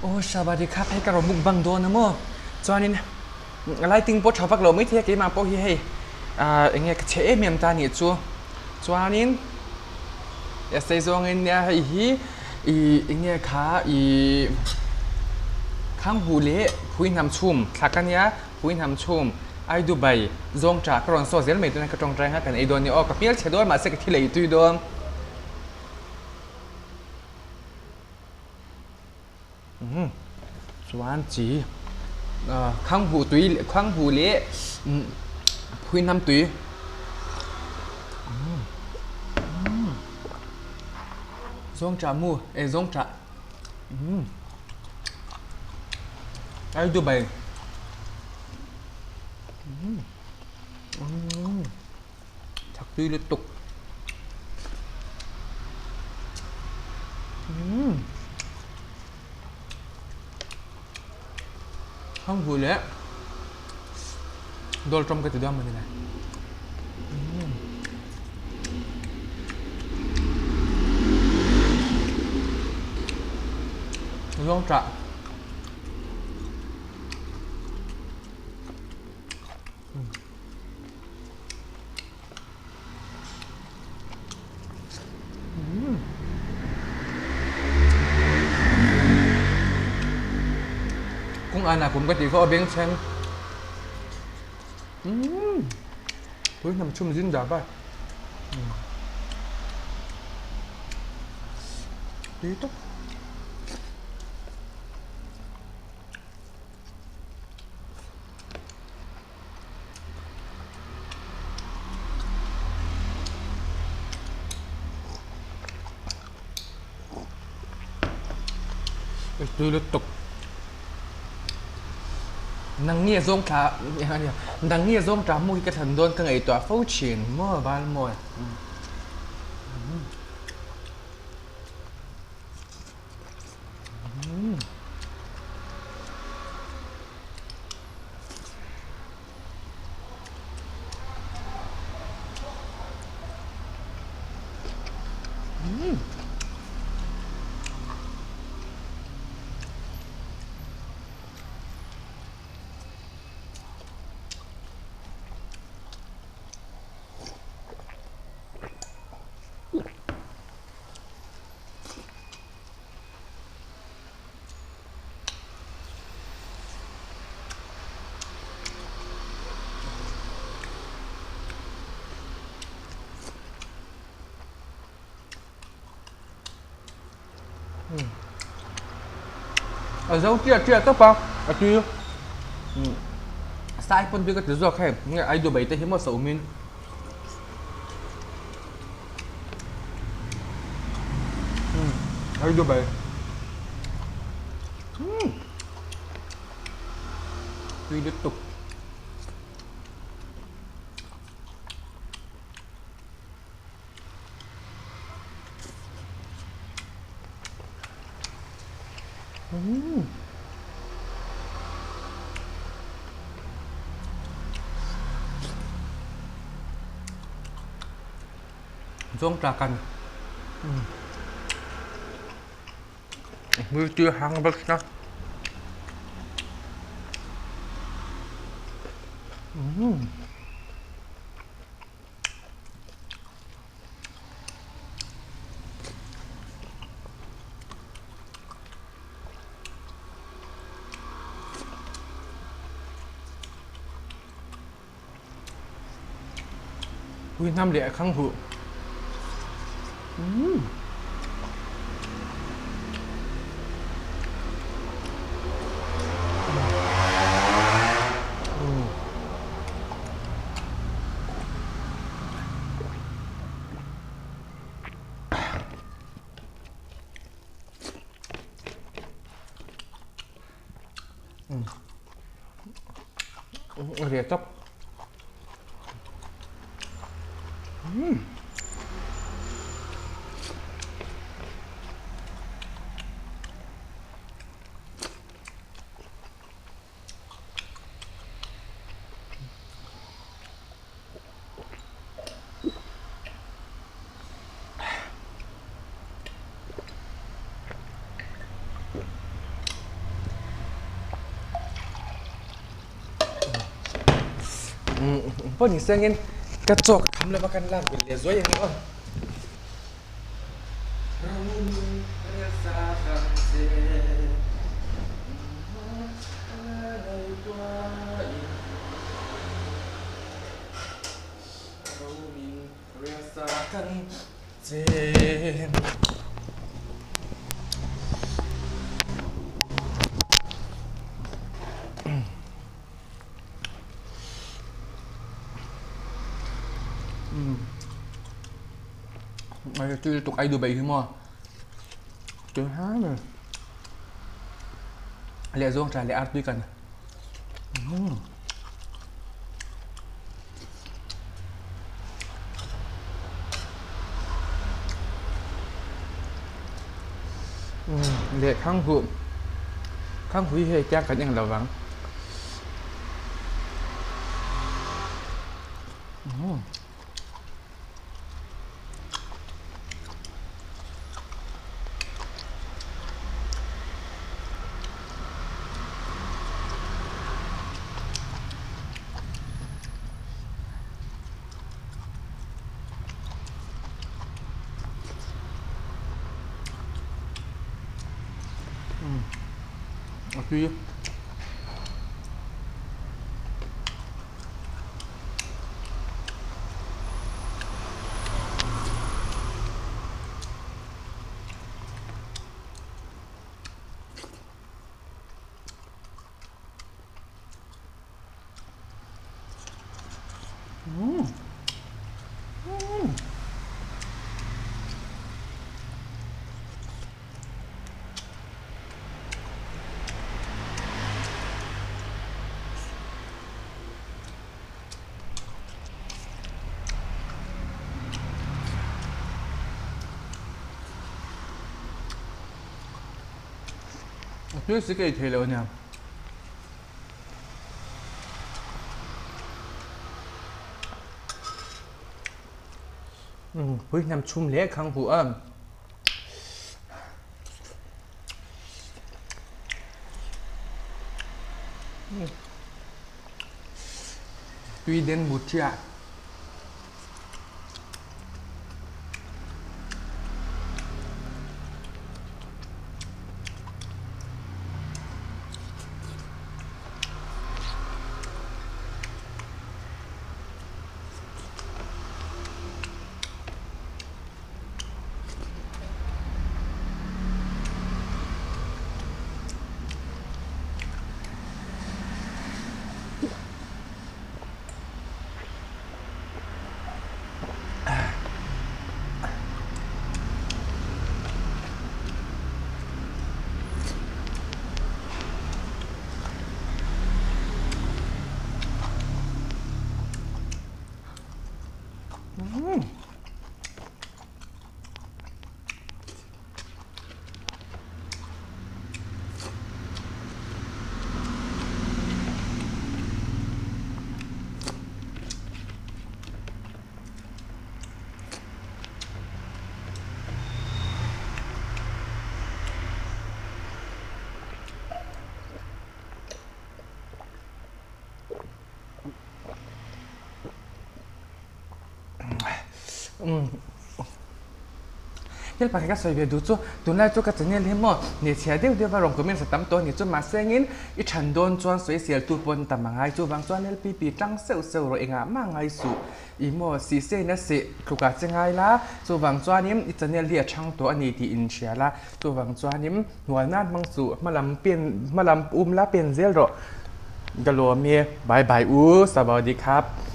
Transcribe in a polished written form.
Aw Shabari kha phei ka rawn mukbang dawn a maw? Chuanin lighting pawh tha vak lo maithei a keimah pawh hi hei ah eng nge ka chhe em em ta a nih chu. Chuanin a sei zawngin nia hei hi ih eng nge kha ih khanghu leh phuihnam chhum thlak a nia phuihnam chhum ai Dubai zawng tah ka rawn saw zel mai tuna ka tawngtai anga kan ei dawn nia aw ka hmelchhe dawn mahse ka thil ei tui dawn. Chuan chi khanghu tui khanghu leh phuihnam tui zawng tah mu eh zawng tah ai Dubai Thak tui lutuk. Hang hu leh dawl tawm ka ti dawn mawni le. Zawng tah. Kawng ana kum ka tih kha aw beng chheng. Pui hnam chhum zin dah bai. Tui tawp. Tui lutuk nang nge zawng thla nang nge zawng tah mu hi ka thlan dawn ka ngaihtuah fo thin maw val maw. A zo chiah chiah tawp a a tui sai pawn tui ka ti zawk hei nge ai Dubai te hi maw sawmin. Ai Dubai. Tui lutuk. Zawng tla kan hmui tui hang vek na. Ui hnam leh a khang huh. Ria tawp. Engpawh ni sengin ka chaw ka kham lova kan lak belh leh zuai ang aw. Tui lutuk ai Dubai hi maw tui hram mai leh zawng tha leh artui kan leh khanghu khanghu hi hei tiang kan eng lo vang. A tui. A tui si ka ei thei lo ania. Pui hnam chhum hle khang huh a. Tui den mut chiah. Thil pakhat ka sawi ve duh chu tunlai chu ka channel hi maw hmeichhia deuh deuh a rawn comment sa tam tawh a ni chu mahse engin i than dawn chuan sawisel tu pawh an tam a ngai chuvang chuan LPP tang seuh seuh rawh engah mah ngai suh i maw sih se in a seh tluk ah che ngai la chuvang chuanin i channel hi a chhang tawh a ni tih in hria la chuvang chuanin hnual nan hmang suh hmalam pen hmalam um la pen zel rawh ka lawm e bye bye u sabaw di khap.